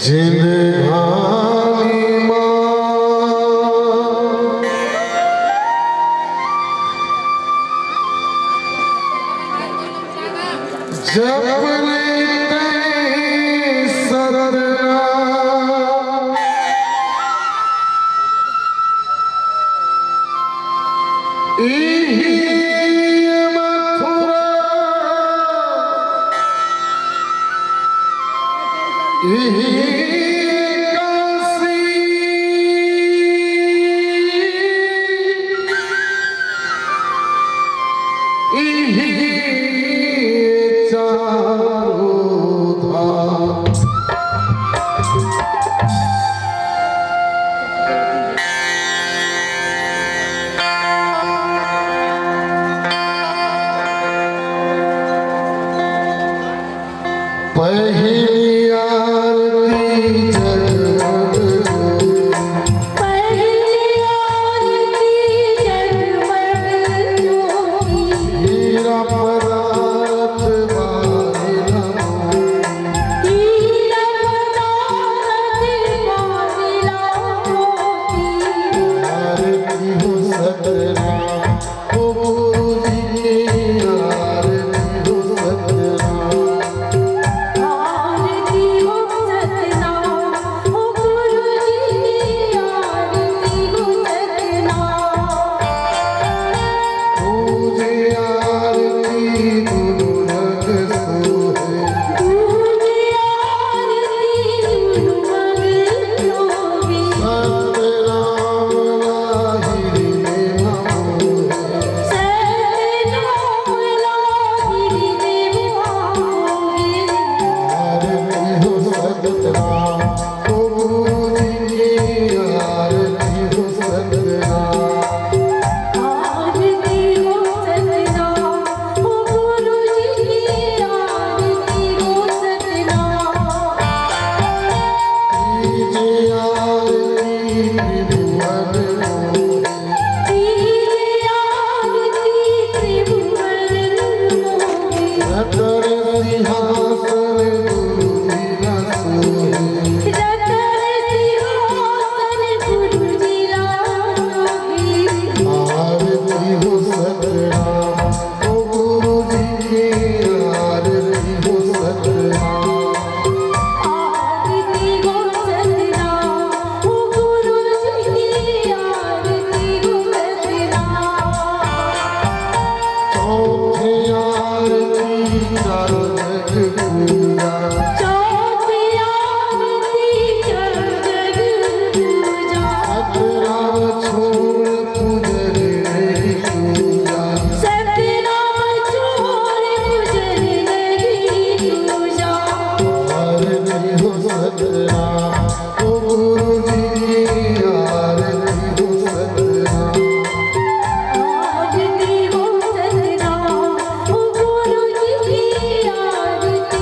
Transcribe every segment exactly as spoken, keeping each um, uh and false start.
जिंदगानी मा जब ले तैं सतना, इही मथुरा, इही काशी, इही चारों धाम। पहली आरती जगमग ज्योति। पहली आरती जगमग ज्योति। हीरा पदारथ मानिला मोती। हीरा पदारथ मानिला मोती। आरती हो सतना, ओ गुरु जी की आरती हो सतना। आरती हो सतना, ओ गुरु जी की आरती हो सतना। पूजे आरती दुनु जग सोहे। पूजे आरती दुनु जग सोहे। सतनाम लाहिरी में मोहे। आरती हो सतनाम, ओ गुरु जी की आरती हो सतनाम। आरती हो सतनाम, ओ गुरु जी की आरती हो सतनाम। कीजे आरती त्रिभुवन मोहे। रतन सिंहासन गुरु जी ना सोहे। आरती हो सतनाम, ओ गुरु जी की आरती हो सतनाम। आरती हो सतनाम, ओ गुरु जी की आरती हो सतनाम। चौथी आरती चारों जग पूजा। चौथी आरती चारों जग पूजा। सतनाम छोड़ पूजन नहीं दूजा। सतनाम छोड़ पूजन नहीं दूजा। आरती हो सतनाम, ओ गुरु जी की आरती हो सतनाम। आरती हो सतनाम, ओ गुरु जी की आरती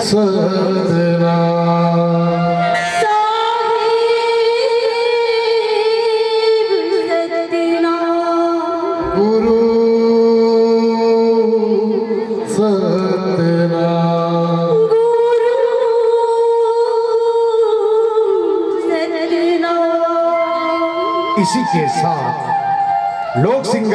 सतनाम। साहिब सतनाम। गुरु सतनाम। गुरु सतनाम। इसी के साथ लोक सिंगर